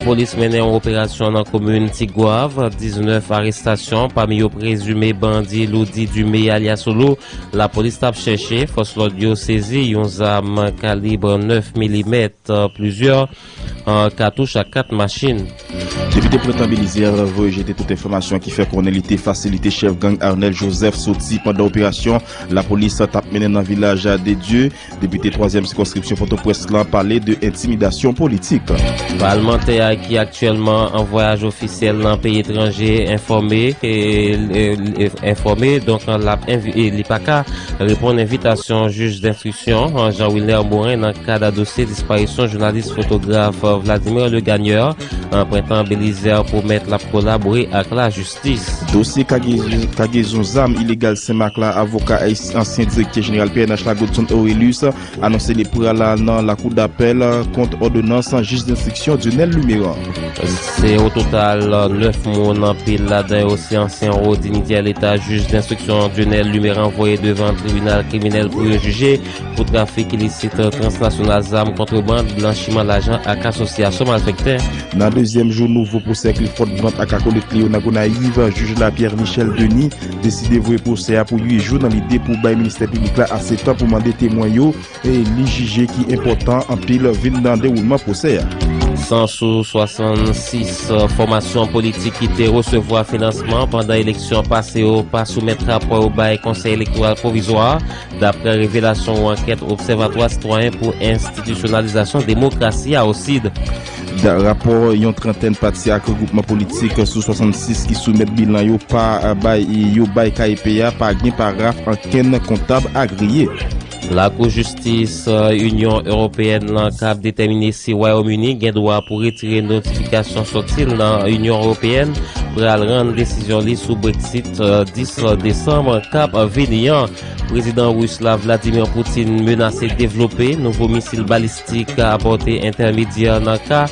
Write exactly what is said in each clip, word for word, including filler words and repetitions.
Polis mennen yon operasyon nan komin Tigwav, diznèf arestasyon, pami yo prezime bandi Loudy Dumé alyas Loulou. Lapolis t ap chèche, fòs lòd yo sezi yon zam kalib nèf milimèt, plizyè, euh, katouch ak kat machin. Depite Prentan Belizaire voye jete tout enfòmasyon ki fè konnen li te fasilite chèf gang Arnel Joseph soti pandan operasyon lapolis t ap mennen nan Vilaj de Dye. Depite twazyèm sikonskripsyon Pòtoprens lan pale de entimidasyon politik. Palmantè a ki aktyèlman an vwayaj ofisyèl nan peyi etranje enfòme, e, e, e, enfòme, donk, l ap envi-, e, li pa ka reponn envitasyon jij denstriksyon, Jean Wilner Morin, nan kad dosye disparisyon jounalis fotograf Vladimir Legagneur. Prentan Belizaire pwomèt l ap kolabore ak lajistis. Dosye kage-, kagezon zam ilegal Senmak la, avoka ansyen direktè jeneral P N H la, Godson Orélus, anonse li pral nan lakou dapèl kont òdonans jij denstriksyon Dionel Luméran. Se o total nèf moun, anpil ladan yo se ansyen wo dignitè Leta, jij denstriksyon Dionel Luméran voye devan tribinal kriminèl pou yo jije pou trafik ilisit transnasyonal zam, kontrebann, blanchiman lajan ak asosyasyon malfektè. Nan dezyèm jou nouvo pwosè Clifford Brandt ak akolit li yo nan Gonayiv, jij la Pierre Michel Denis deside voye pwosè a pou uit jou nan lide pou bay ministè piblik la ase tan pou mande temwen yo e li jije ki enpòtan anpil vin nan dewoulman pwosè a. San sou swasannsis fòmasyon politik ki te resevwa finansman pandan eleksyon pase yo pa soumèt rapò yo bay Konsèy Elektoral Pwovizwa, daprè revelasyon yon ankèt Obsèvatwa Sitwayen pou Enstitisyonalizasyon Demokrasi a, OCID. Da-, rapò yon trantèn pati ak gwoupman politik sou swasannsis ki soumèt bilan yo pa, eh, bay, yo bay K E P a pa gen paraf ankenn kontab agreye. Lakou Jistis, eh, Inyon Ewopeyèn lan k ap detèmine si Wayòm Ini gen dwa pou retire notifikasyon sòti l nan Inyon Ewopeyèn, pral rann desizyon li sou Brexit, eh, dis desanm k ap vini an. Prezidan ris la, Vladimir Putin, menase devlope nouvo misil balistik a pòte entèmedyè nan ka,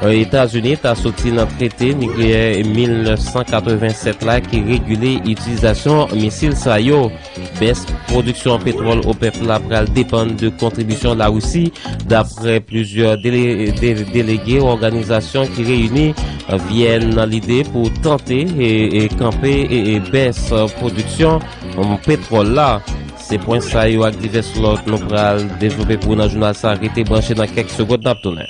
eh, Etazini ta soti nan trete nikleyè mil nèf san katrevennsèt la ki regile itilizasyon misil sa yo. Bès pwodiksyon petwòl OPEP la pral depann de kontribisyon Larisi, daprè plizyè dele-, de-, delege òganizasyon ki reyini, eh, Vyèn nan lide pou tante e, e kanpe e, e bès, eh, pwodiksyon, um, petwòl la. Se pwen sa yo ak divès lòt nou pral devlope pou w nan jounal sa. Rete branche, nan kèk segonn n ap tounen.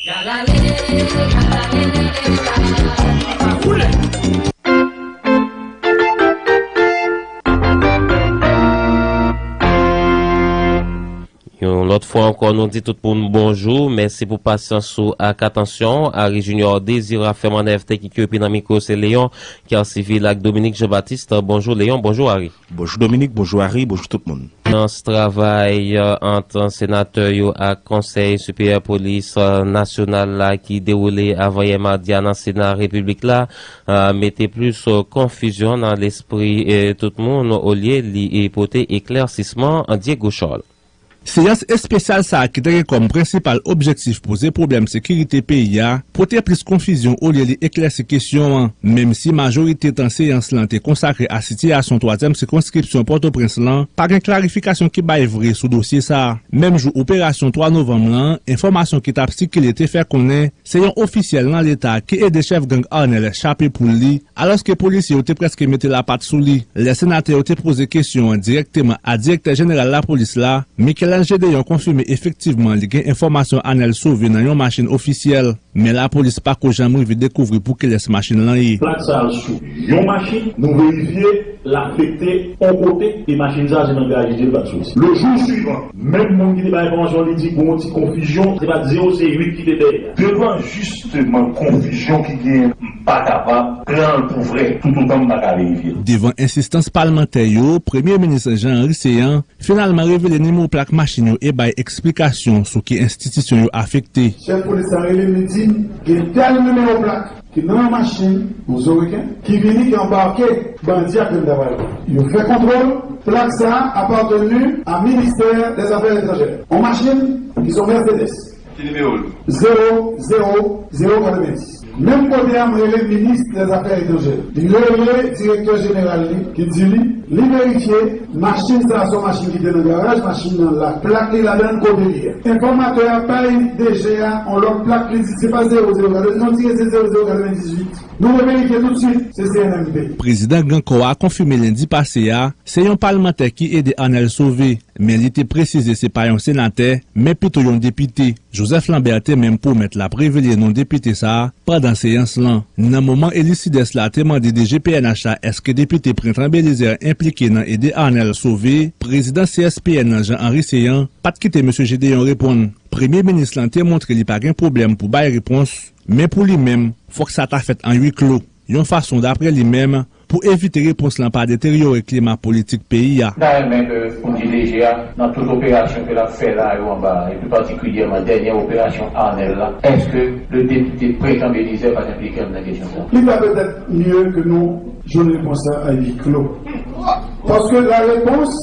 Yon lòt fwa ankò, nou di tout moun bonjou. Mèsi pou pasyans ou ak atansyon. Harry Junior Désiré ap fè mannèv teknik yo, epi nan mikwo se Léon, Kè Sivil ak Dominique Jean-Baptiste. Bonjou Léon, bonjou Harry. Bonjou Dominique, bonjou Harry, bonjou tout moun. Nan travay, euh, ant senatè yo ak Konsèy Siperyè Polis, euh, Nasyonal la ki dewoule avanyè madi a nan Sena Repiblik la, euh, mete plis, euh, konfizyon nan lespri, euh, tout moun, olye li, e pote eklèsisman. Diego Charles. Seyans espesyal sa a ki te gen kòm prensipal objektif poze pwoblèm sekirite peyi a, pote plis konfizyon olye li eklèsi kesyon an. Menm si majorite tan seyans lan te konsakre a sitiyasyon twazyèm sikonskripsyon Pòtoprens lan, pa gen klarifikasyon ki bay vre sou dosye sa a. Menm jou operasyon twa novanm lan, enfòmasyon ki t ap sikile te fè konnen se yon ofisyèl nan Leta ki ede chèf gang Arnel chape poul li, alòske polisye yo te prèske mete lapat sou li. Lè senatè yo te poze kesyon an dirèkteman a direktè jeneral lapolis la, Michel-Ange Deyon konfime efektivman li gen enfòmasyon Arnel sove nan yon machin ofisyèl, men lapolis pako janm rive dekouvri pou kilès machin lan ye. Plak sa a sou yon machin, nou verifye l afekte yon kote, e machin sa a se nan garaj li te ye l pa t soti. Le jou swivan, menm moun ki te bay enfòmasyon, li di gon ti konfizyon, se pa t zewo, se uit ki te dèyè. Devan jisteman konfizyon ki genyen, m pa kapab pran l pou vrè, toutotan m pa ka verifye l. Devan ensistans palmantè yo, Premye Minis Jean Henry Céant finalman revele nimewo plak machin yo e bay eksplikasyon sou ki enstitisyon yo afekte. Chèf polis la rele m, li di m, gen tèl nimewo plak ki nan yon machin, yon Zoriken, ki vini, ki anbake bandi ak grenn travay. Yo fè kontwòl, plak sa a apateni a Ministè dè Zafè Etranjè. Yon machin ki se yon Mercedes. Ki nimewo l? Zewo zewo zewo katrevendis. Menm kote a, m rele minis dè Zafè Etranjè. Li rele direktè jeneral li, ki di li, Li verifye, machin sa a se yon machin ki te nan garaj, machin nan la, plak li ladan l, kote li ye. Enfòmatè a bay D G a yon lòt plak, li di se pa zewo zewo, gade, non, tire se zewo zewo katrevendizuit. Nou reverifye toutswit, se C N M P. Prezidan Gran Kò a konfime lendi pase a, se yon palmantè ki ede Arnel Sauvé, men li te presize se pa yon senatè, men pito yon depite. Joseph Lambert te menm pwomèt l ap revele non depite sa a pandan seyans lan. Nan moman Eli Sidès la te mande D G P N H la èske depite Prentan Belizaire enplike nan ede Arnel Sauvé, prezidan C S P N nan Jean Henry Céant pa t kite mesye Gédéon reponn. Premye minis lan te montre li pa gen pwoblèm pou bay repons, men pou li menm, fòk sa ta fèt an wi klo. Yon fason, daprè li menm, pou evite repons lan pa deteryore klima politik peyi a. M ta renmen ke pou m di D G a, nan tout operasyon ke l ap fè la yo anba a, e pli patikilyèman dènyè operasyon Arnel la, èske le depite Prentan Belizaire pa t enplike nan kesyon sa? Li ta petèt mye ke nou jwenn repons la a wi klo. Paske la repons,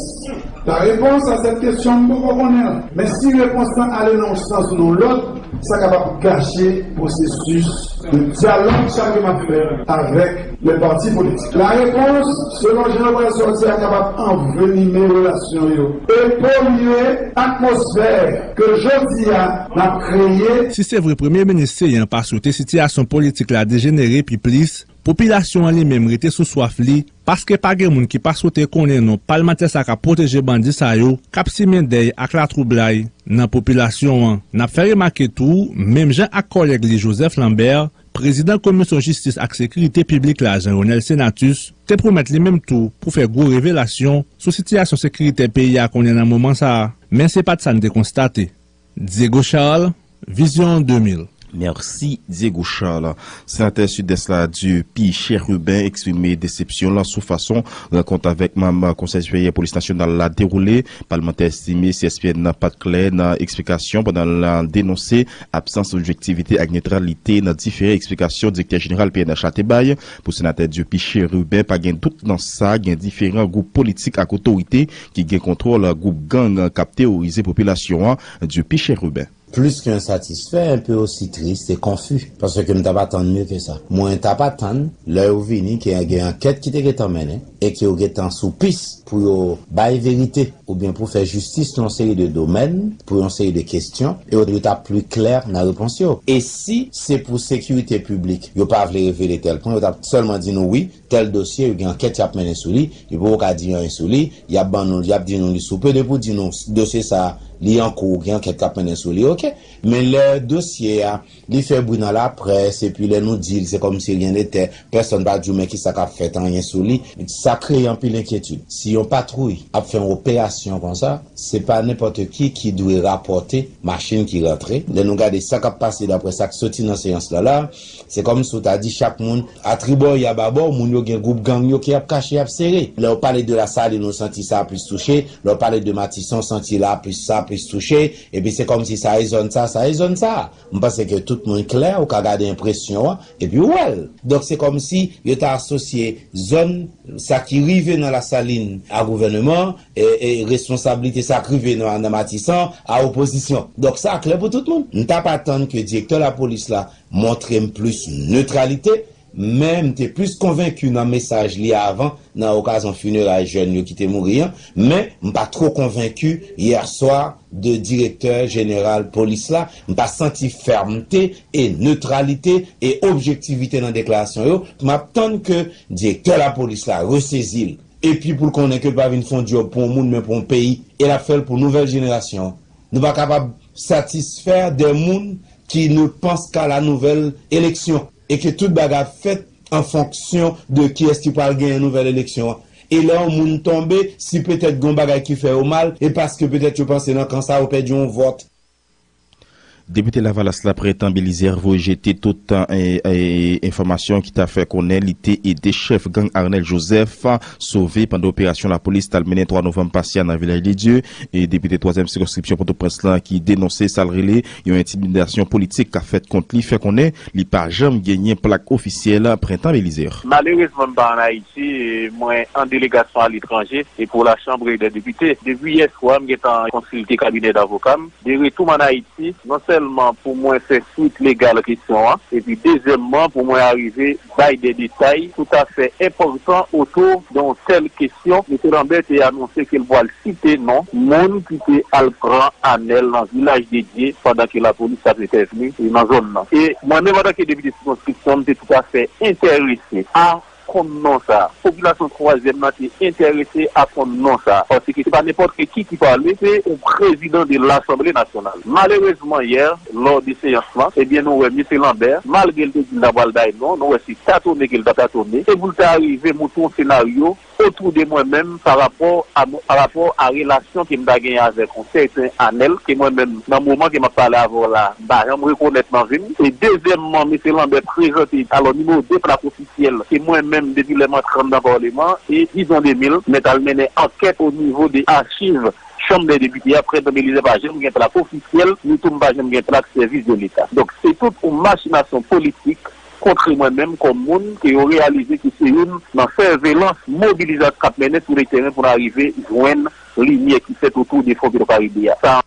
la repons a sèt kesyon m poko konnen l. Men si repons lan ale nan yon sans ou nan yon lòt, sa kapab gache pwosesis de dyalòg sa ke m ap fè avèk lè pati politik. La repons, selon jan yo pral sòti a, kapab anvenime relasyon yo e polye atmosfè ke jodi a n ap kreye. Si se vre Premye Minis Céant pa swete sitiyasyon politik la dejenere pi plis, popilasyon an li menm rete sou swaf li, paske pa gen moun ki pa swete konnen non palmantè sa k ap pwoteje bandi sa yo k ap simen dèy ak latwoublay nan popilasyon an. N ap fè remake tou, menm jan ak kòlèg li Joseph Lambert, prezidan Komisyon Jistis ak Sekirite Piblik la, Jean Renel Senatus, te pwomèt li menm tou pou fè gwo revelasyon sou sitiyasyon sekiritè peyi a konnen nan moman sa a. Men se pa t sa n te konstate. Diego Charles, Vizyon de mil. Mèsi, Diego Charles. Senatè Sidès la, Dupuy Chérubin, eksprime desepsyon l sou fason rankont avèk manm Konsèy Siperyè Polis Nasyonal la dewoule. Palmantè estime C S P N nan pa t klè nan eksplikasyon pandan l denonse absans objektivite ak netralite nan diferan eksplikasyon Direktè Jeneral P N H la te bay. Pou Senatè Dupuy Chérubin, pa gen dout nan sa, gen diferan gwoup politik ak otorite ki gen kontwòl gwoup gang k ap teworize popilasyon an, Dupuy Chérubin. Plis ke ensatisfè, enpe osi tris e konfi, paske m t ap atann mye ke sa. Mwen t ap atann, lè yo vini, ke gen ankèt ki te gentan mennen, e ke yo gentan sou pis pou yo bay verite, oubyen pou fè jistis nan yon seri de domèn, pou yon seri de kesyon, e yo, yo t ap pli klè nan repons yo. E si se pou sekirite piblik, yo pa vle revele tèl pwen, yo t ap sèlman di nou wi, tèl dosye, yo gen ankèt y ap mennen sou li, yo poko ka di anyen sou li, y ap ban nou, y ap di nou li sou pe depi w di nou dosye sa a, li an kou, gen ankèt k ap mennen sou li, oke. Men lè dosye a, li fè bri nan laprès, epi lè nou di l, se kòmsi ryen netè, pèsonn pa di w men kisa k ap fèt, anyen sou li, sa kreye anpil enkyetid. Si yon patwouy ap fè yon operasyon konsa, se pa nenpòt ki ki dwe rapòte machin ki rantre. Lè nou gade sa k ap pase daprè sa k soti nan seyans la la, se kòmsi w ta di chak moun, atribò e ababò, moun yo gen gwoup gang yo ki ap kache, ap sere. Lè w pale de Lasalin, ou santi sa plis touche. Lè w pale de Matisan, ou santi la plis, sa plis touche. Epi se kòmsi sa e zòn sa, sa e zòn sa. M panse ke tout moun klè, ou ka gade enpresyon an, epi w wè l. Donk se kòmsi yo ta asosye zòn sa ki rive nan Lasalin a gouvèneman, e, e responsablite sa k rive nan, nan Matisan a opozisyon. Donk sa klè pou tout moun. M t ap atann ke direktè lapolis la montre m plis netralite, men m te plis konvenki nan mesaj li avan, nan okazyon fineray jèn yo ki te mouri an, men m pa two konvenki yè swa de direktè jeneral polis la. M pa santi fèmte e netralite e objektivite nan deklarasyon yo. M ap tann ke direktè lapolis la resezi l, epi pou l konnen ke l pa vin fè yon djòb pou yon moun, men pou yon peyi, e l ap fè l pou nouvèl jenerasyon an. Nou pa kapab satisfè de moun qui ne pensent qu'à la nouvelle élection, e ke tout bagay ap fèt an fonksyon de kiyès ki pral genyen nouvèl eleksyon an. E lè yon moun tonbe, si petèt gen yon bagay ki fè yo mal, e paske petèt yo panse nan kan sa yo pèdi yon vòt. Depite Lavalas la, Prentan Belizaire, voye jete tout, e, e, enfòmasyon ki ta fè konnen li te ede chèf gang Arnel Joseph Sauvé pandan operasyon lapolis t al mennen twa novanm pase a nan Vilaj de Dye. E depite twazyèm sikonskripsyon Pòtoprens lan ki denonse sa l rele yon entimidasyon politik k ap fèt kont li, fè konnen li pa janm genyen plak ofisyèl Prentan Belizaire. Malerezman, m pa ann Ayiti, e mwen an delegasyon aletranje e pou la Chambre des Députés. Depi yè swa, m gentan konsilte kabinè davoka m. De retou m ann Ayiti, non sèlman Premyèman, pou mwen fè swit legal kesyon an, epi dezyèmman, pou mwen arive bay de detay toutafè enpòtan otou de yon tèl kesyon. Mesye Lambert te anonse ke l pral site non moun ki te al pran Anèl nan Vilaj de Dye pandan ke lapolis t ap entèvni nan zòn nan. E mwen menm, antanke depite sikonskripsyon, m te toutafè enterese a konn non sa a. Popilasyon twazyèm nan te enterese a konn non sa a, paske se pa nenpòt ki ki pale, se yon prezidan de Lasanble Nasyonal. Malerezman, yè, lò de seyans lan, ebyen, nou wè mesye Lambert, malgre l te di l ta pral bay non, nou wè se tatone ke l t ap tatone, se pou l ta rive montre yon senaryo otou de mwen menm pa rapò a, pa rapò a relasyon ke m ta genyen avèk yon sèten Anèl, ke mwen menm, nan moman ke m ap pale avè w la, m pa janm rekonèt nan vi m. E dezyèmman, mesye Lambert prezante, alò, nimewo de plak ofisyèl ke mwen menm, depi lè m antre anndan Palman an, e dizon de mil, mèt al mennen ankèt o nivo de achiv Chanm dè Depite a, Prezidan Belizaire pa janm gen plak ofisyèl, ni tou m pa janm gen plak sèvis de Leta. Donk, se tout yon machinasyon politik kont mwen menm kòm moun ke yo reyalize ke se youn nan sèvelans mobilizasyon k ap mennen sou le teren pou n arive jwenn limyè ki fèt otou de Fon Petwokaribe a. Sa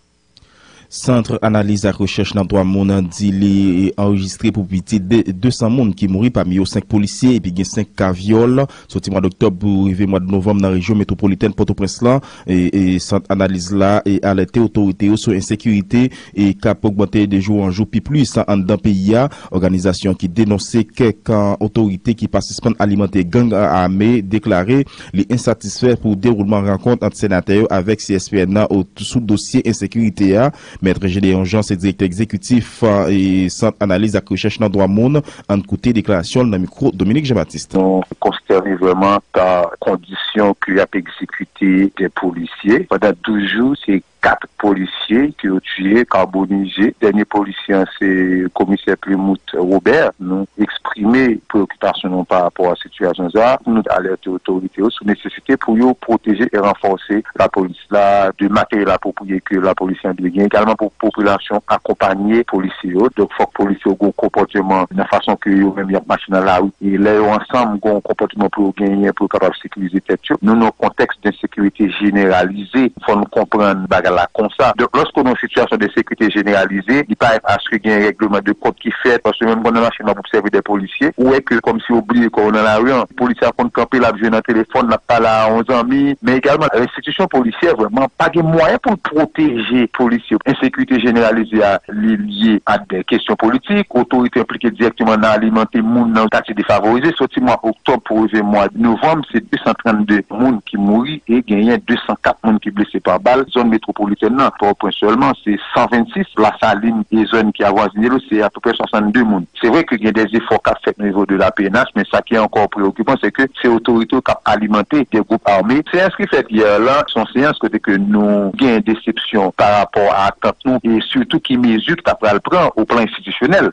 Sant Analiz ak Rechèch nan Dwa Moun di li anrejistre pou piti de, de san moun ki mouri, pami yo senk polisye epi gen senk ka vyòl. Soti mwa doktòb pou rive mwa novanm nan rejyon metwopolitèn Pòtoprens lan, e, e Sant Analiz la, e, alète otorite yo sou ensekirite, e, k ap ogmante de jou an jou pi plis anndan peyi a. Òganizasyon ki denonse kèk, a, otorite ki pa sispann alimante gang, a, ame deklare li ensatisfè pou dewoulman rankont ant senatè yo avèk C S P N nan o, sou dosye ensekirite a. Mèt Gédéon Jean se direktè egzekitif, a, e Sant Analiz ak Rechèch nan Dwa Moun. Ann koute deklarasyon l nan mikwo Dominique Jean-Baptiste. Nou konstène vrèman pa kondisyon ke y ap egzekite de polisye. Pandan douz jou, se kat polisye ke yo tiye, karbonize. Dènye polisye an se komisè Plimout Robert. Nou eksprime preyokipasyon nou pa rapò a sitiyasyon sa a. Nou alète otorite yo sou nesesite pou yo pwoteje e ranfòse lapolis la de materyèl apwopriye ke lapolis lan dwe gen. Egalman pou popilasyon akonpanye polisye yo. Donk, fòk polisye yo gen yon konpòteman nan fason ke yo menm y ap mache nan lari. E lè yo ansanm, gen yon konpòteman pou yo genyen pou yo kapab sekirize tèt yo. Nou nan yon kontèks de sekirite jeneralize. Fò nou konprann bagay la konsa. Donk, lòske w nan yon sitiyasyon de sekirite jeneralize, li pa aske gen règleman de kont ki fèt, paske menm konn nan machin w ap obsève de polisye, ou wè ke kòmsi yo bliye kò yo nan lari an. Polisye a konn kanpe, l ap jwe nan telefòn, l ap pale a yon zanmi, men egalman enstitisyon polisyè vrèman pa gen mwayen pou l pwoteje polisye. Ensekirite jeneralize a, li lye a de kesyon politik, otorite enplike dirèkteman nan alimante moun nan katye defavorize. Soti mwa oktòb pou rive mwa novanm, se de san trannde moun ki mouri e genyen de san kat moun ki blese pa bal. Zòn metwopolitèn nan, Pòtoprens sèlman, se san vennsis, Lasalin e zòn ki avwazine yo, se apeprè swasannde moun. Se vre ke gen de efò k ap fèt o nivo de la P N H, men sa ki ankò preokipan, se ke se otorite yo k ap alimante de gwoup ame. Seyans ki fèt yè lan, se yon seyans kote ke nou gen desepsyon pa rapò a atant nou e sitou ki mezi ki ta pral pran o plan enstitisyonèl.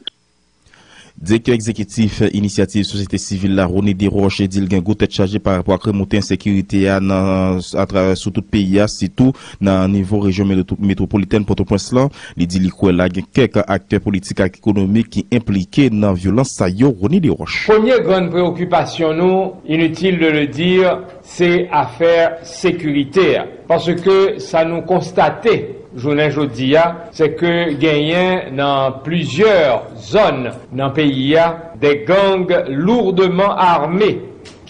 Direktè egzekitif Inisyativ Sosyete Sivil la, Rony Desroches, di l gen gwo tèt chaje pa rapò ak remonte ensekirite a nan, atravè, sou tout peyi a, sitou nan nivo rejyon metwo-, metwopolitèn Pòtoprens lan. Li di li kwè la gen kèk aktè politik ak ekonomik ki enplike nan vyolans sa yo. Rony Desroches. Premye grann preyokipasyon nou, inutile de le dire, se afè sekirite a. Paske sa nou konstate jounen jodi a, se ke genyen nan plizyè zòn nan peyi a de gang lourdement armés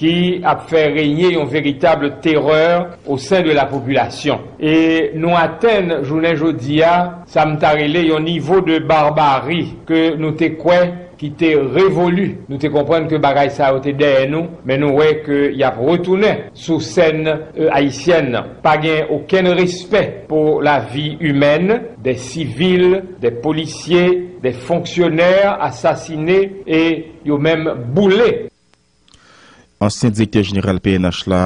ki ap fè renye yon veritab terè o sen de la popilasyon. E nou atenn jounen jodi a, sa m ta rele yon nivo de barbari ke nou te kwè ki te revoli. Nou te konprann ke bagay sa yo te dèyè nou, men nou wè ke y ap retounen sou sèn, e, ayisyèn nan. Pa gen okenn respè pou lavi imèn, de sivil, de polisye, de fonksyonè asasine e yo menm boule. Ansyen direktè jeneral P N H la,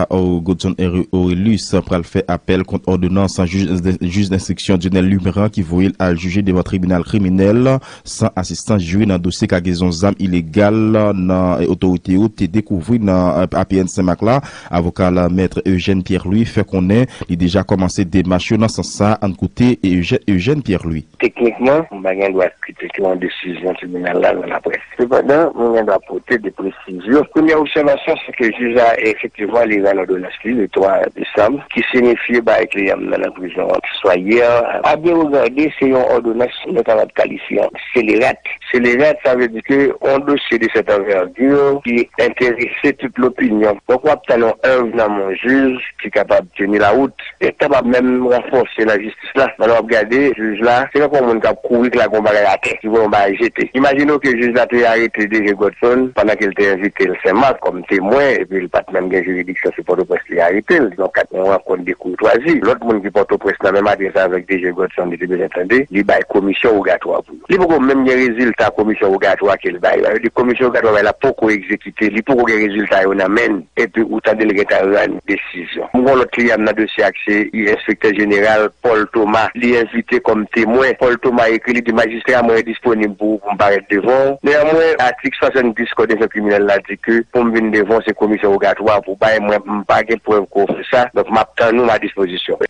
Godson Aurelius, pral fè apèl kont òdonans jij, jij denstriksyon Dionel Lumeran ki voye l al jije devan tribinal kriminèl san asistans jiri nan dosye kagezon zam ilegal nan, e, otorite yo te dekouvri nan, e, A P N Senmak la. Avoka l, Mèt Eugène Pierre-Louis, fè konnen li deja kòmanse demach yo nan sans sa. Ann koute Eugè-, Eugène Pierre-Louis. Teknikman, m pa gen dwa kritike yon desizyon tribinal la nan laprès. Sepandan, mwen gen dwa pote de presizyon. Premyè obsèvasyon, Se ke jij la, efektivman, li rann òdonans li le twa desanm, ki sinifye bay kliyan m nan, nan prizon an, swa yè. A byen regade, se yon òdonans nou kapab kalifye an selerat. Selerat, sa vle di ke yon dosye de sèt anvèdi ki enterese tout lopinyon. Donk, w ap tann yon èv nan men yon jij ki kapab teni lawout. E tan p ap menm ranfòse nan jistis la. Pandan w ap gade, jij la, se tankou yon moun k ap kouri k lage yon bagay atè, ki voye yon bagay jete. Imajine w ke jij la te arete D G Godson pandan ke l te envite l Senmak kòm temwen, epi l pa t menm gen jiridiksyon sou Pòtoprens, li arete l. Yon kat, yon rankont de koutwazi. Lòt moun ki Pòtoprens nan menm adrès avèk D G Godson, li te bezwen tande, li bay komisyon wogatwa pou yo. Li poko menm gen rezilta komisyon wogatwa ke l bay. Sa vle di komisyon wogatwa bay la poko egzekite, li poko gen rezilta yo nan men l. Epi ou tande l gentan rann desizyon. M gen yon lòt kliyan m nan dosye a ki se enspektè jeneral Paul Thomas. Li envite kòm temwen. Paul Thomas ekri, li di, "Majistra, mwen disponib pou, pou m parèt devan w. Neyanmwen, atik swasanndis Kòd enfè kriminèl la di ke pou m vin devan w, se komisyon wogatwa pou bay mwen, m pa gen prèv ke w fè sa. Donk, m ap tann ou, m a dispozisyon."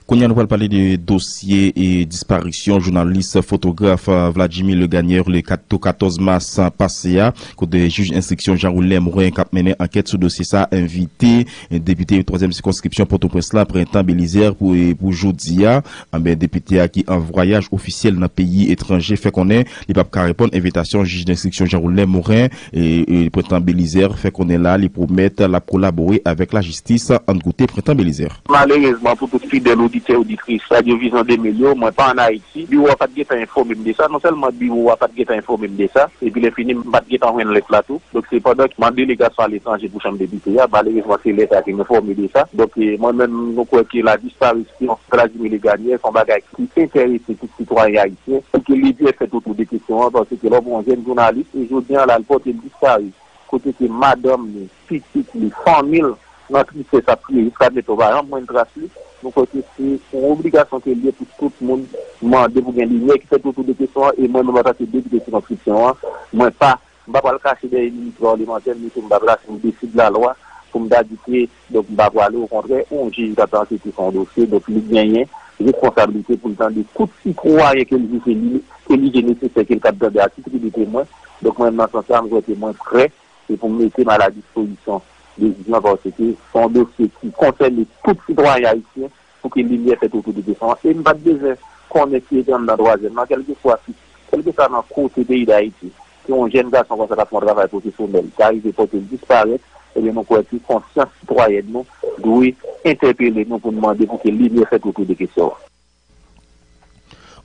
Kounye a, nou pral pale de dosye e disparisyon jounalis, fotograf, eh, Vladjimir Legagneur le kat-, katòz mas pase a, kote jij enstriksyon Jean Roulin Morin k ap mennen ankèt sou dosye sa a envite depite twazyèm sikonskripsyon Pòtoprens la, Prentan Belizaire, pou, pou jodi a. Anben, depite a ki an vwayaj ofisyèl nan peyi etranje fè konnen li p ap ka reponn envitasyon jij enstriksyon Jean Roulin Morin e, e Prentan Belizaire fè konnen la, li pwomèt l ap kolabore avèk lajistis. Ann koute Prentan Belizaire. Malerezman, pou tout fidèl oditè, oditris Radyo Vizyon de mil yo, mwen pa ann Ayiti. Biwo a pa t gentan enfòme m de sa. Non sèlman biwo a pa t gentan enfòme m de sa, epi lè fini, m pa t gentan jwenn lèt la tou. Donk, se pandan m an delegasyon aletranje pou Chanm Depite a, malerezman, se lèt la ki enfòme de sa. Donk, e, mwen menm, nou kwè ke la disparisyon Vladimir Legagneur se yon bagay ki enterese tout sitwayen ayisyen, pou ke limyè fèt otou de kesyon an, paske lè w gen yon jèn jounalis, e jodi a la, l pòte l disparèt, kote ke madanm li, pitit li, fanmi l, nan tristès ap kriye jiska mèt yo pa janm jwenn tras li. Nou kwè ke se yon obligasyon ke l ye pou tout moun mande pou gen limyè ki fèt otou de kesyon an, e mwen menm antanke depite sikonskripsyon an, mwen pa, m pa pral kache dèyè iminite palmantè, ni tou m pa plase m odesi de lalwa pou m ta di ke, donk, m pa prale, okontrè, yon jij k ap ankete sou yon dosye, donk, li genyen responsablite pou l tande tout sitwayen ke l jije li, ke li jije nesesè ke l kab tande a tit de temwen. Donk, mwen menm nan sans sa, m kwè ke mwen prè e pou m mete m a la dispozisyon de jij lan, paske se yon dosye ki konsène tout sitwayen ayisyen, pou ke limyè fèt otou de kesyon an. E m pa t bezwen konnen si yo te anndan twazyèm nan, kèlkeswa si, kèlkeswa nan kote peyi Dayiti, ke yon jèn gason konsa t ap fè yon travay pwofesyonèl, ta rive pòte l disparèt, ebyen, nou kwè ke konsyans sitwayèn nou dwe entèpele nou pou n mande pou ke limyè fèt otou de kesyon an.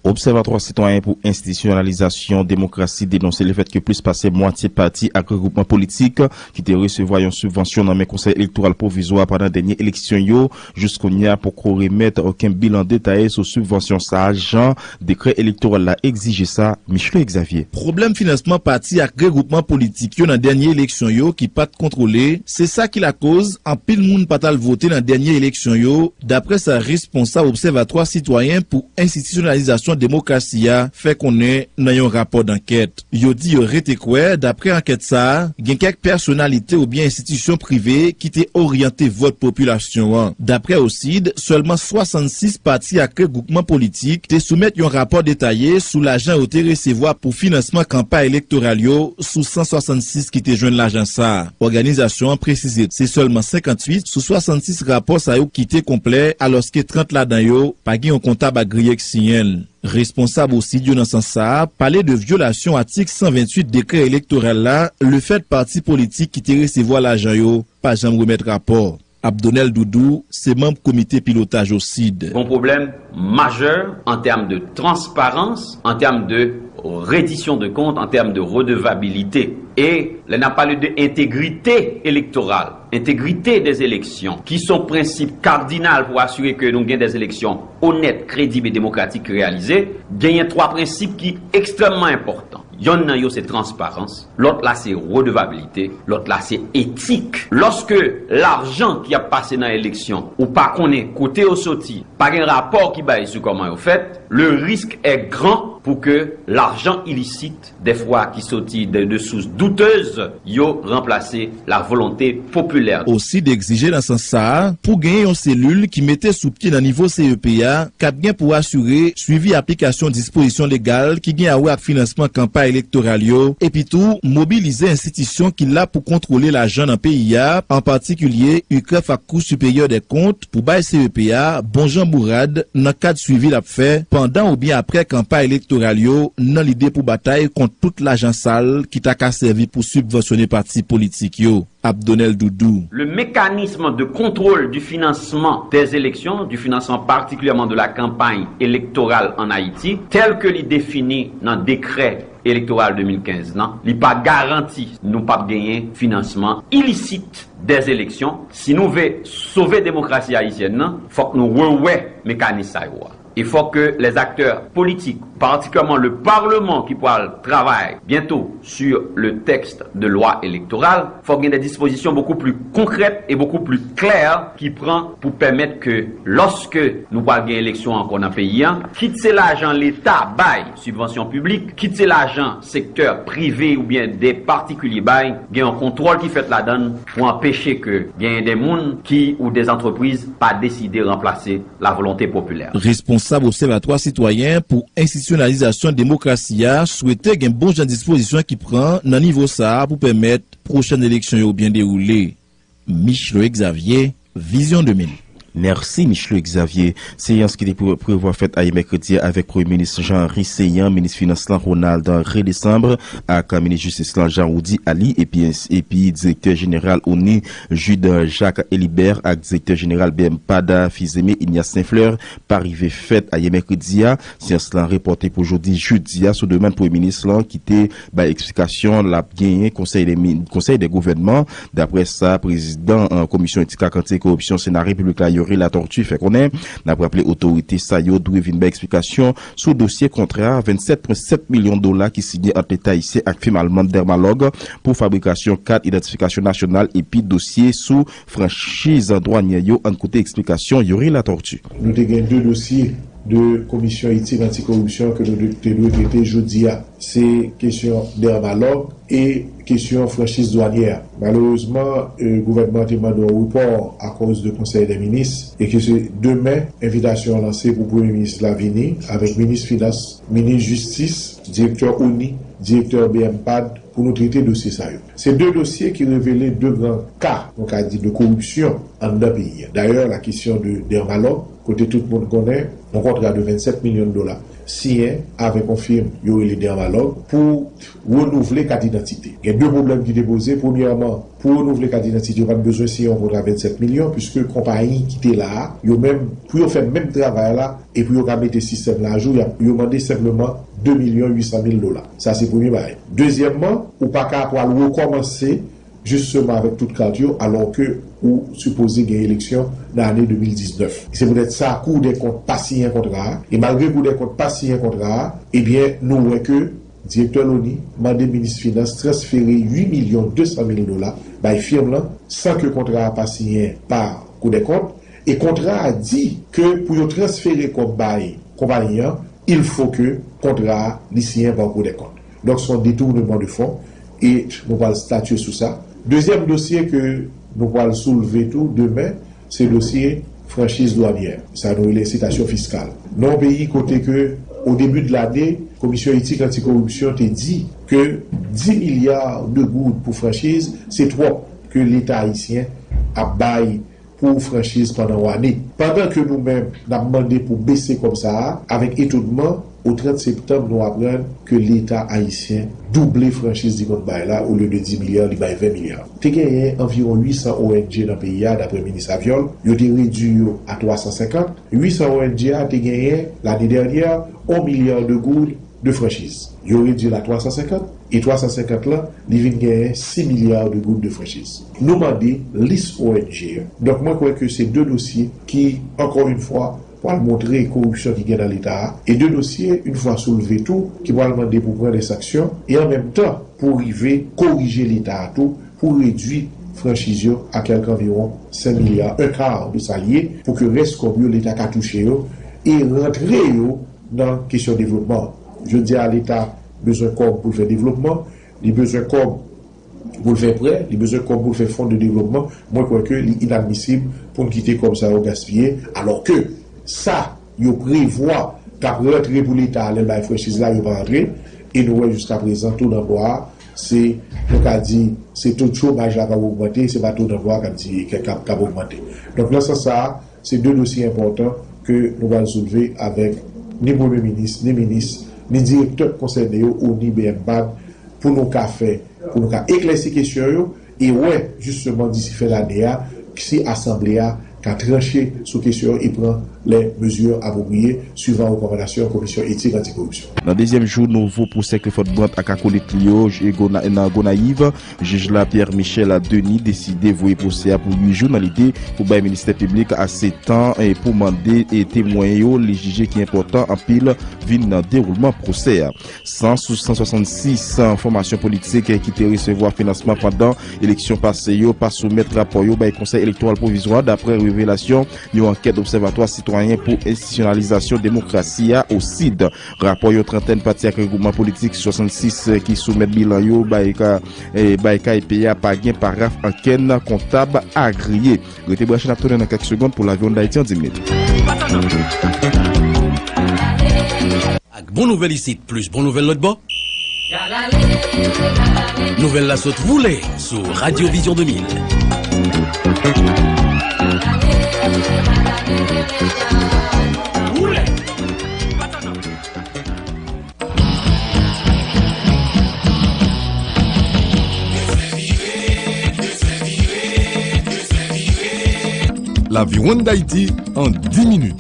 Obsèvatwa Sitwayen pou Enstitisyonalizasyon Demokrasi denonse lefèt ke plis pase mwatye pati ak regroupman politik ki te resevwa yon sibvansyon nan men Konsèy Elektoral Pwovizwa pandan dènye eleksyon yo, jis kounye a poko remèt okenn bilan detaye sou sibvansyon sa a, jan dekrè elektoral la egzije sa. Michelet Xavier. Pwoblèm finansman pati ak regroupman politik yo nan dènye eleksyon yo ki pa t kontwole, se sa ki lakoz anpil moun pa t al vote nan dènye eleksyon yo, daprè sa responsab Obsèvatwa Sitwayen pou Enstitisyonalizasyon Demokrasi a fè konnen nan yon rapò dankèt. Yo di yo rete kwè, daprè ankèt sa a, gen kèk pèsonalite oubyen enstitisyon prive ki te oryante vòt popilasyon an. Daprè OCID, sèlman swasannsis pati ak regroupman politik te soumèt yon rapò detaye sou lajan yo te resevwa pou finansman kanpay elektoral yo sou san swasannsis ki te jwenn lajan sa a. Òganizasyon an presize se sèlman senkantuit sou swasannsis rapò sa yo ki te konplè, alòske trant ladan yo pa gen yon kontab agriye k siyen l. Responsab OCID yo nan sans sa a pale de vyolasyon atik san venntuit dekrè elektoral la, lefèt pati politik ki te resevwa lajan yo pa janm remèt rapò. Abdonel Doudou se manm komite pilotaj OCID. Gon pwoblèm majè an tèm de transparans, an tèm de redisyon de kont, an tèm de redevabilite. E lè n ap pale de entegrite elektoral, entegrite dè eleksyon, ki se yon prensip kadinal pou asire ke nou gen dè eleksyon onèt, kredib e demokratik ki reyalize, genyen twa prensip ki ekstrèmman enpòtan. Yonn nan yo se transparans, lòt la se redevabilite, lòt la se etik. Lòske lajan ki ap pase nan eleksyon, ou pa konnen kote yo soti, pa gen rapò ki bay sou kòman yo fèt, le risque est grand pou ke lajan ilisit, dèfwa ki soti de, de sous doutez, yo ranplase la volonte popilè. OCID egzije nan sans sa a pou genyen yon selil ki mete sou pye nan nivo CEP a k ap gen pou asire swivi aplikasyon dispozisyon legal ki gen a wè ak finansman kanpay elektoral yo, epi tou mobilize enstitisyon ki la pou kontwole lajan nan peyi a, an patikilye UCREF ak Kou Siperyè dè Kont, pou bay CEP a bon jan bourad nan kad swivi l ap fè pandan oubyen apre kanpay elektoral yo, nan lide pou batay kont tout lajan sal ki ta ka sèvi pou sibvansyone pati politik yo. Abdonel Doudou. Le mécanisme de contrôle du financement des élections, du financement particulièrement de la campagne électorale en Haïti, tel ke li defini nan dekrè elektoral de mil kenz lan, li pa garanti nou p ap genyen finansman ilisit des élections. Si nou vle sove demokrasi ayisyèn nan, fòk nou rewè mekanis sa yo a. E fòk ke les acteurs politiques, particulièrement le Parlement ki pral travay bientôt sur le texte de loi électorale, fòk gen des dispositions beaucoup plus concrètes et beaucoup plus claires ki pran pou pèmèt ke lòske nou pral gen eleksyon ankò nan peyi a, kit se lajan Leta bay, sibvansyon piblik, kit se lajan sektè prive oubyen de patikilye bay, gen yon kontwòl ki fèt ladan l pou anpeche ke genyen de moun ki ou de antrepriz pa deside ranplase la volonte popilè. Responsab Obsèvatwa Sitwayen pou Enstitisyonalizasyon Demokrasi a swete gen bon jan dispozisyon ki pran nan nivo sa a pou pèmèt pwochèn eleksyon yo byen dewoule. Micheloy Xavier, Vizyon de mil. Mèsi, Micheloy Xavier. Seyans ki te pre- prevwa fèt ayè mèkredi a avèk Premye Minis Jean Henry Céant, Minis Finans lan Ronald Redessembles ak Minis Jistis lan Jean Roudy Ali epi, epi Direktè Jeneral ONI Jude Jacques Elibert ak Direktè Jeneral BMPAD Fils-Aimé Ignace Saint-Fleur pa rive fèt ayè mèkredi a. Seyans lan repòte pou jodi jedi a sou demann Premye Minis lan ki te bay eksplikasyon l ap genyen konsèy de, konsèy de gouvènman. Daprè sa, prezidan komisyon etik ak anti-koripsyon Sena Repiblik la, Youri Latortue, fè konnen, n ap raple otorite sa yo dwe vin bay eksplikasyon sou dosye kontra vennsèt pwen sèt milyon dola ki siyen ant Leta ayisyen ak fim alman Dermalog pou fabrikasyon kat idantifikasyon nasyonal epi dosye sou franchiz dwanyè yo. Ann koute eksplikasyon Youri Latortue. Nou te gen de dosye de komisyon etik anti-koripsyon ke nou te dwe trete jodi a. Se kesyon Dermalog e kesyon franchiz dwanyè a. Malerezman, gouvènman an te mande yon repò akoz de konsèy de minis e ke se demen envitasyon an lanse pou premye minis la vini avèk minis finans, minis jistis, direktè ONI, direktè BMPAD pou nou trete dosye sa yo. Se de dosye ki revele de gran ka, nou ka di, de koripsyon anndan peyi a. Dayè, la kesyon de Dermalog, kote tout moun konnen yon kontra de vennsèt milyon dola siyen avèk yon fim yo rele Dermalog pou renouvle kat idantite. Gen de pwoblèm ki te poze. Premyèman, pou renouvle kat idantite, yo pa t bezwen siyen yon kontra vennsèt milyon, piske konpayi ki te la a, yo menm, pou yo fè menm travay la, e pou yo ka mete sistèm la ajou, y ap, yo mande senpleman de milyon uit san mil dola. Sa se premye bagay. Dezyèmman, ou pa ka pral rekòmanse jisteman avèk tout kat yo, alò ke ou sipoze gen eleksyon nan ane de mil diznèf. Se poutèt sa Kou dè Kont pa siyen kontra a, e malgre Kou dè Kont pa siyen kontra a, ebyen, nou wè ke direktè loni mande minis finans transfere uit milyon de san mil dola bay fim lan, san ke kontra a pa siyen pa Kou dè Kont, e kontra a di ke pou yo transfere kòb bay konpayi an, il faut que kontra a li siyen pa Kou dè Kont. Donk, se yon detournement de fonds, e nou pral statye sou sa. Dezyèm dosye ke nou pral soulve tou demen, se dosye franchiz dwanyè, sa nou rele ensitasyon fiskal. Nan yon peyi kote ke, o debi de lane, Komisyon Etik Anti-Koripsyon te di ke dis milya de goud pou franchiz, se twòp ke Leta ayisyen ap bay pou franchiz pandan yon ane. Pandan ke nou menm, n ap mande pou bese kòb sa a, avèk etonman, o trant septanm, nou aprann ke Leta ayisyen double franchiz li konn bay la, olye de dis milya, li bay ven milya. Te genyen anviwon uit san O N G nan peyi a, daprè minis Aviol, yo te redui yo a twa san senkant. Uit san O N G a te genyen, lane dènyè, yon milya de goud de franchiz. Yo redui l a twa san senkant, e twa san senkant lan, li vin genyen sis milya de goud de franchiz. Nou mande lis O N G a. Donk, mwen kwè ke se de dosye ki, ankò yon fwa, pral montre koripsyon ki gen nan Leta a, e de dosye, yon fwa soulve tou, ki pral mande pou pran de sanksyon, e an menm tan, pou rive korije Leta a tou, pou redui franchiz yo a kèlke anviwon senk milya, un quart de sa l ye, pou ke rès kòb yo, Leta ka touche yo, e rantre yo nan kesyon devlopman. Jodi a, Leta bezwen kòb pou l fè devlopman, li bezwen kòb pou l fè prè, li bezwen kòb pou l fè fon de devlopman. Mwen kwè ke li inadmisib pou n kite kòb sa yo gaspiye, alò ke sa yo prevwa k ap rantre pou Leta a lè l bay franchiz la, yo pa rantre. E nou wè jiska prezan, to danplwa a, se, nou ka di, se to chomaj la k ap ogmante, se pa to danplwa k ap di, k ap, k ap ogmante. Donk, nan sans sa a, se de dosye enpòtan ke nou pral soulve avèk ni premye minis, ni minis, ni direktè k konsène yo, ou ni B M PAD, pou nou ka fè, pou nou ka eklèsi kesyon yo, e wè, jisteman, disi fen lane a, si asanble a ka tranche sou kesyon yo e pran les mesures appropriées suivant recommandation Commission Éthique Anticorruption. Nan dezyèm jou nouvo pwosè Clifford Brandt ak akolit li yo nan Gonayiv, jij la Pierre Michel Denis deside voye pwosè a pou uit jou nan lide pou bay ministè piblik ase tan pou mande temwen yo li jije ki enpòtan anpil vin nan dewoulman pwosè a. San swasann sis fòmasyon politik ki te resevwa finansman pandan eleksyon pase yo pa soumèt rapò yo bay Konsèy Elektoral Pwovizwa, daprè revelasyon yon ankèt Obsèvatwa Sitwayen pou Enstitisyonalizasyon Demokrasi a, OCID. Rapò yon trantèn pati ak regroupman politik swasann sis ki soumèt bilan yo bay K P A pa gen paraf ankenn kontab agriye. Rete branche, n ap tounen nan kèk segonn pou Lavi Wonn Dayiti an dis minit. Ak bon nouvèl isit, plis bon nouvèl lòt bò. Nouvèl la sot woule sou Radio Vision de mil. Lavi Wonn Dayiti an dis minit.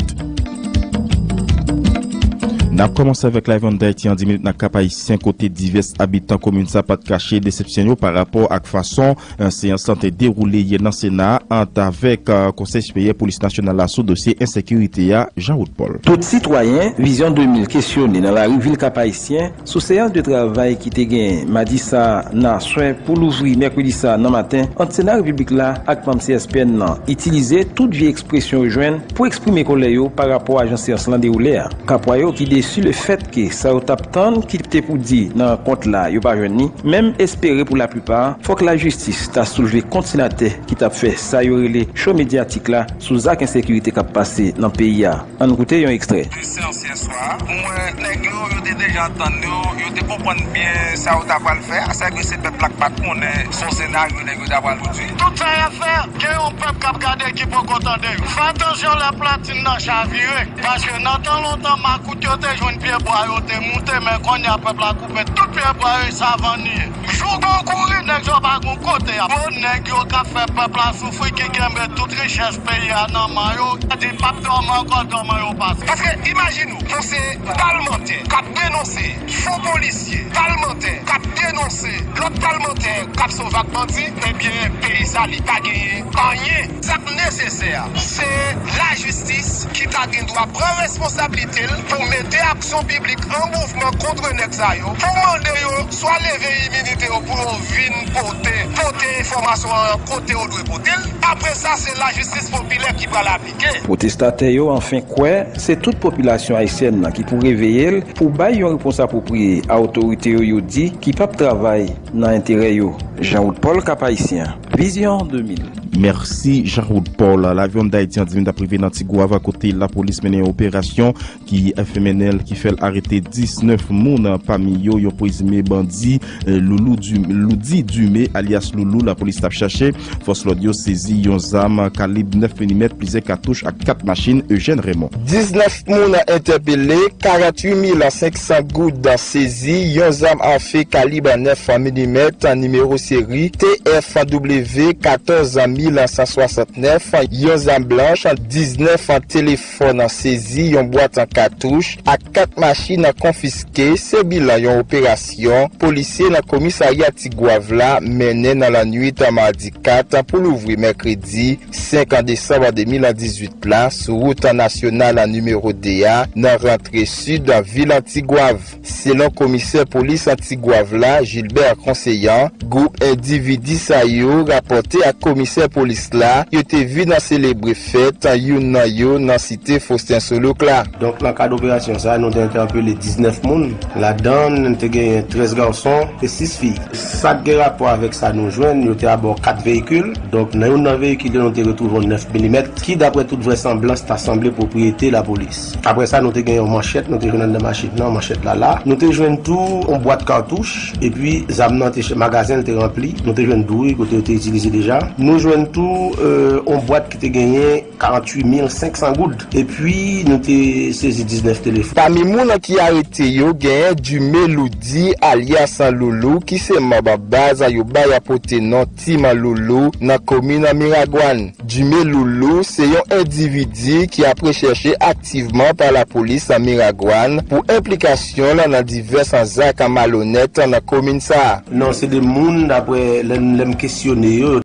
N ap kòmanse avèk Lavi Wonn Dayiti an dis minit nan Kap Ayisyen, kote divès abitan komin sa pa t kache desepsyon yo pa rapò ak fason seyans lan te dewoule yè nan Sena a ant avèk Konsèy Siperyè Polis Nasyonal la sou dosye ensekirite a, Jean Wood Paul. Tout sitwayen, Vizyon de mil kesyone nan lari vil Kap Ayisyen sou seyans de travay ki te genyen madi sa a nan aswè pou louvri mèkredi sa a nan maten ant Sena Repiblik la ak manm C S P N nan itilize tout vye ekspresyon yo jwenn pou eksprime kòlè yo pa rapò a jan seyans lan dewoule a. Kapwa yo ki desi lefètke sa yo t ap tann ki te pou di nan rankont la yo pa jwenn li, menm espere pou laplipa fòk lajistis ta soulve kont senatè ki t ap fè sa yo rele cho medyatik la sou zak ensekirite k ap pase nan peyi a. Ann koute yon ekstrè. De seyans yè swa a, mwen wè nèg yo, yo te deja tann yo, yo te konprann byen sa yo ta pral fè a, sèke se pèp la k pa t konnen se yon senaryo nèg yo ta pral pwodui. Tout sa y ap fè a, gen yon pèp k ap gade ki poko tande yo. Fè atansyon lè platin nan chavire, paske nan tan lontan makout yo te jwenn pyebwa yo te moute, men kounye a pèp la koupe tout pyebwa yo, e savann li ye. Jou gon kouri, nèg yo pa gon kote y ap. Bon, nèg yo k ap fè pèp la soufri, ki kenbe tout richès peyi a nan men yo, di p ap dòmi ankò, dòmi yo pase. Paske imajine w, yon se palmantè k ap denonse fo polisye, palmantè k ap denonse lòt palmantè k ap se yon vag bandi, ebyen, peyi sa, li pa genyen anyen. Sa k nesesè a, se lajistis ki ta gen dwa pran responsablite l pou mete aksyon piblik an mouvman kont nèg sa yo, pou mande yo swa leve iminite yo pou yo vin pote, pote enfòmasyon an kote yo dwe pote l. Apre sa, se lajistis popilè ki pral aplike. Pwotestatè yo anfen kwè se tout popilasyon ayisyèn nan ki pou reveye l pou bay yon repons apwopriye a otorite yo yo di ki p ap travay nan enterè yo. Jean Wood Paul, Kap Ayisyen, Vizyon de mil. Mèsi, Jean Wood Paul. Lavi Wonn Dayiti an dis minit ap rive nan Tigwav, kote lapolis mennen yon operasyon ki F M N L ki fè l arete diznèf moun, pami yo yon prezime bandi, eh, Loulou Du-, Loudy Dumé, alyas Loulou, lapolis t ap chache. Fòs lòd yo sezi yon zam kalib nèf milimèt, plizyè katouch ak kat machin Eugène Raymond. Diznèf moun entèpele, karanntuit mil senk san goud sezi, yon zam afe kalib nèf milimèt, nimewo seri T F W katòz mil san swasantnèf, yon zam blanch, diznèf telefòn sezi, yon bwat katouch ak kat machin konfiske, se bilan yon operasyon polisye nan komisarya Tigwav la mennen nan lannwit madi kat pou louvri mèkredi senk desanm de mil dizuit la sou wout nasyonal nimewo de a nan rantre sid vil Tigwav. Selon komisè polis Tigwav la, Gilbert Conseillant, gwoup endividi sa yo rapòte ak komisè polis la, yo te vin an selebre fèt youn nan yo nan site Faustin Soulouque la. Donk, nan kad operasyon sa, nou te entèpele diznèf moun. Ladan, nou te genyen trèz gason e sis fi. Sa k gen rapò avèk sa nou jwenn, yo te abò kat veyikil. Donk, nan youn nan veyikil yo, nou te retwouve yon nèf milimèt, ki, daprè tout vrèsanblans, ta sanble pwopriyete lapolis. Apre sa, nou te gen yon manchèt, nou te jwenn anndan machin nan, manchèt la la. Nou te jwenn tou yon bwat katouch, epi zam nan te, magazen te ranpli. Nou te jwenn dwouy kote yo te itilize deja. Nou jwenn tou, euh, yon bwat ki te genyen karanntuit mil senk san goud. Epi, nou te sezi diznèf telefòn. Pami moun ki arete yo, genyen Dume Loudy, alyas Loulou, ki se manm baz yo bay pote non Team Loulou nan komin Miragwàn. Dume Loulou se yon endividi ki ap rechèche aktivman pa lapolis Miragwàn pou enplikasyon l nan divès zak malonèt nan komin sa a. Non, se de moun, daprè lè m, lè m kesyone yo, yo